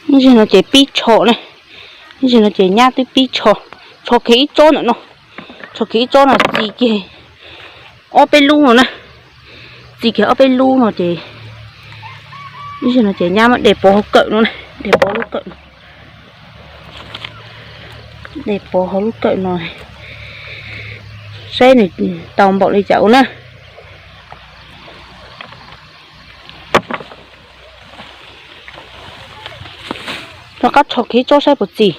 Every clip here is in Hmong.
Ib zaug no ces pib tsho na, ib zaug no ces nyab twb pib tsho, tsho kiag ib tsob ntawm no, tsho kiag ib tsob no txi kiag ob peb lub no na, txi kiag ob peb lub no ces ib zaug no ces nyab muab de pov hauv kawm no na, de pov lub kawm no, de pov hauv lub kawm no saib nws tau npaum li cas ua na. Rov qab tsho kiag ib tsob saib puas txi.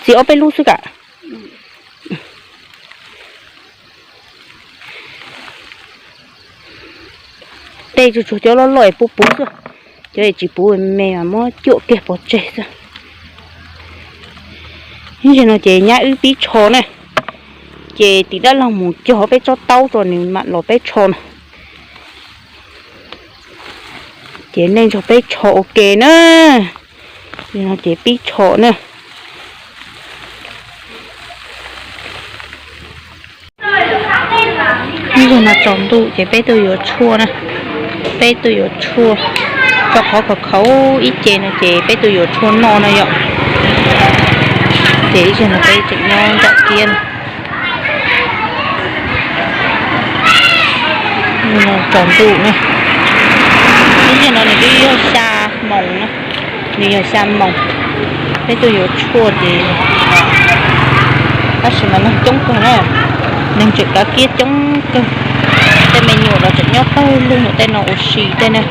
Txi ob peb lub xwb kam. Tej tsuag tsuag cov loj loj es puv puv xwb, cov tsis puv me muab cuam kiag pov tseg xwb. Ib zaug no ces nyab wb pib tsho na, ces tim dab laug mus cog peb tsob taub rau nws mam los peb tsho no. Ces nej nrog peb tsho ua ke na. Ces pib tsho na. Ib zaug no tsaus ntuj ces peb tuaj yuav tshuaj na. Peb tuaj yuav tshuaj, rau qhov khaus khaus ib ce no ces peb tuaj yuav tshuaj noj no yom. Ces ib zaug no peb tseem nyob nram kiab no. Tsaus ntuj na. Ib zaug no nws twb yog xya moos na, nws yog xya moos, peb tuaj yuav tshuaj ces tab sis mas neeg coob kawg na, neeg tseem kav kiab coob kawg. Tej me nyuam los tseem nyob pawg lug ntawm tej no ua si tej na.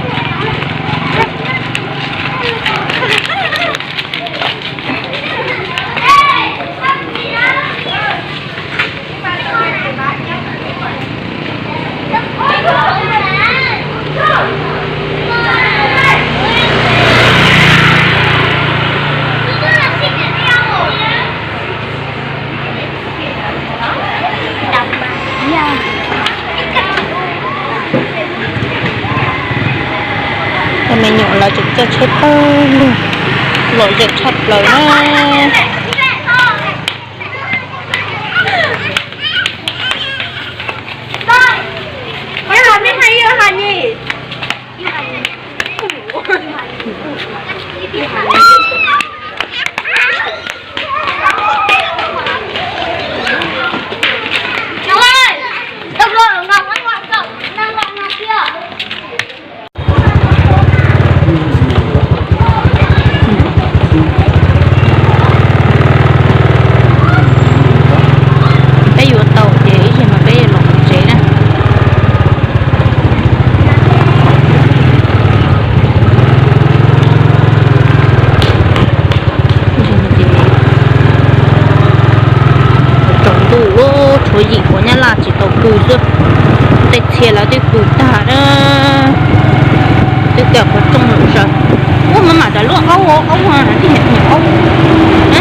Tej me nyuam lawv tseem coj tsheb pawg lug, lom zem tshaj plaws na. Peb yuav tau ces ib zaug no peb los tsev na. Tsaus ntuj, tshuav yim pab nyab laj tsis tau pw xwb, tej txhia lawv twb pw tag na, twb kaw qhov rooj lawm zaws. Ua mas mam tas luaj qaub qaub, ib yam nyuag qaub na.